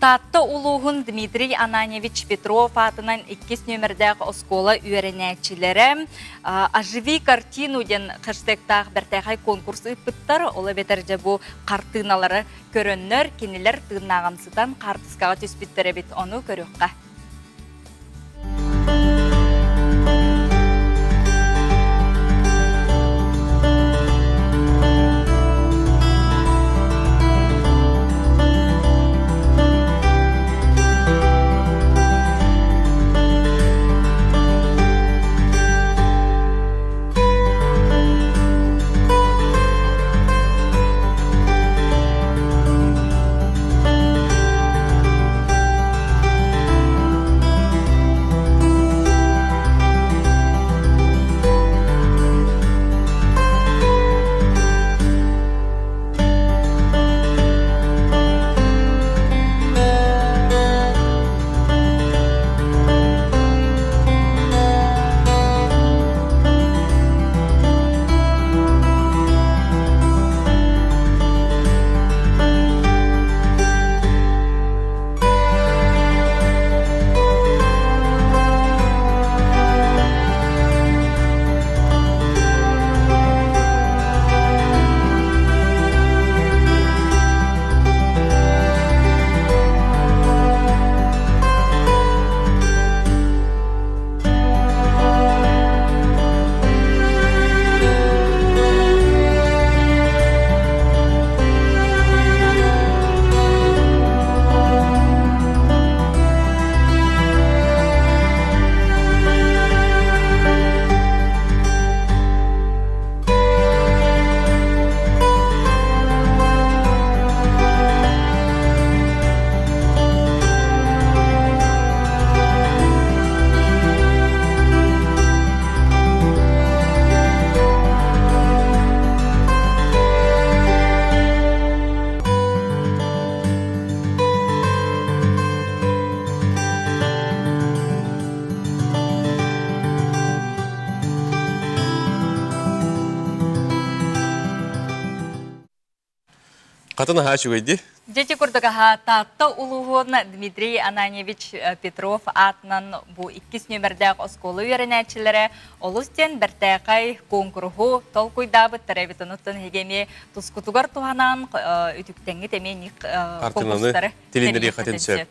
Таатта улууһун Дмитрий Ананьевич Петров аатынан иккис нүөмэрдээх оскуола үөрэнээччилэрэ «Оживи картину» диэн хэштегтаах бэртээхэй конкурс ыыппыттар. Ол эбэтэр дьэ бу хартыыналары көрөннөр, кинилэр тыыннааҕымсытан хаартыскаҕа түспүттэр эбит. Ону көрүөххэ. Хатын аһаа үчүгэйди. Дьэти курдук аһаа Таатта улууһун Дмитрий Ананьевич Петров аатынан бу иккис нүөмэрдээх оскуола үөрэнээччилэрэ олус диэн бэртээхэй куонкуруһу толкуйдаабыттар эбит. Онуттан эһиги эмиэ тускутугар туһанан үтүктэҥҥит эмиэ ник Хартыынаны конкурстары тилиннэриэххитин сөп.